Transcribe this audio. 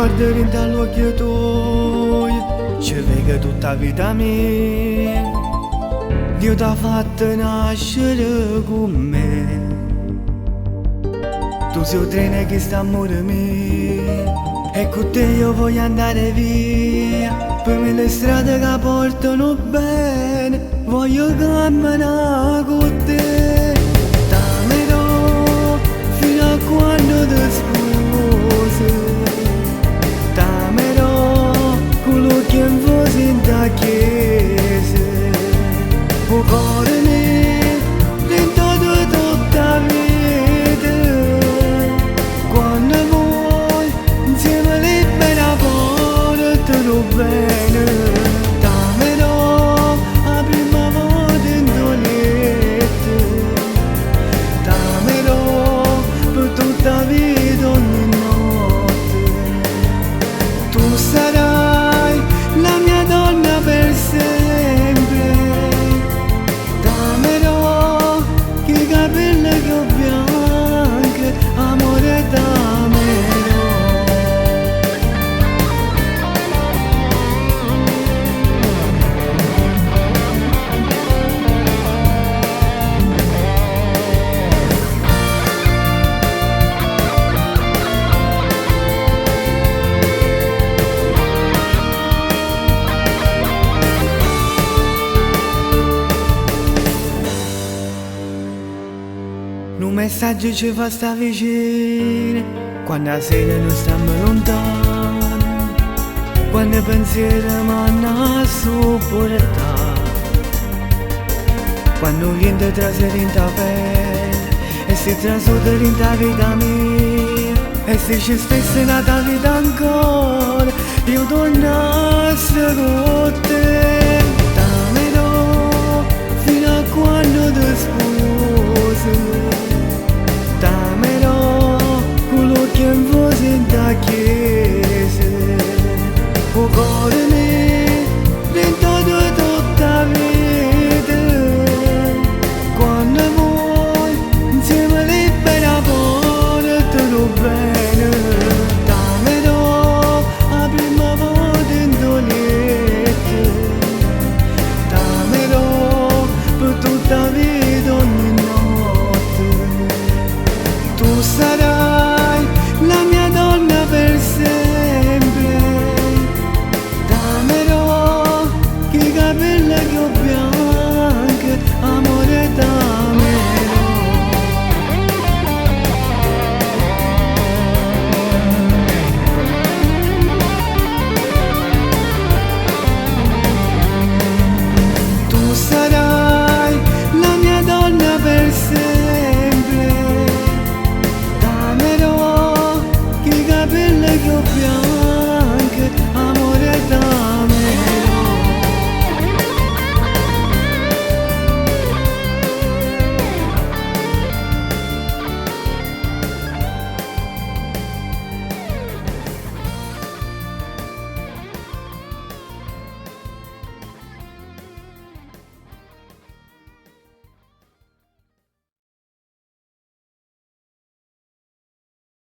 Guardo dint' all'uocchie tuoi, ce veco tutta 'a vita mia. Dio t'ha fatto nascere cu me. Tu sei 'o treno 'e chist'ammore mio. E cu te io voglio andare via. Pe mille strade che portano bene, voglio camminare cu te. T'amerò fino a quando ti sposi. T'amerò cu l'uocchie 'nfuse 'int' 'a chiesa. 'O core mio dint' 'a tutta 'a vita. Quando vuoi, insieme libera porta bene. T'amerò 'a primma volta 'int' 'o lietto. T'amerò per tutta 'a vita ogni notte. Tu sarai la mia donna per sempre. T'amerò che capelli più bianchi, amore t'amerò. Nu messaggio ci fa sta vicino quando 'a sera noi stiamo lontano, quando i pensieri m'hanno supportato, quando 'o viento trase dint' 'a pelle e si trasuto dint' 'a vita mia, e se ci stesse n'ata vita ancora io tornasse con te.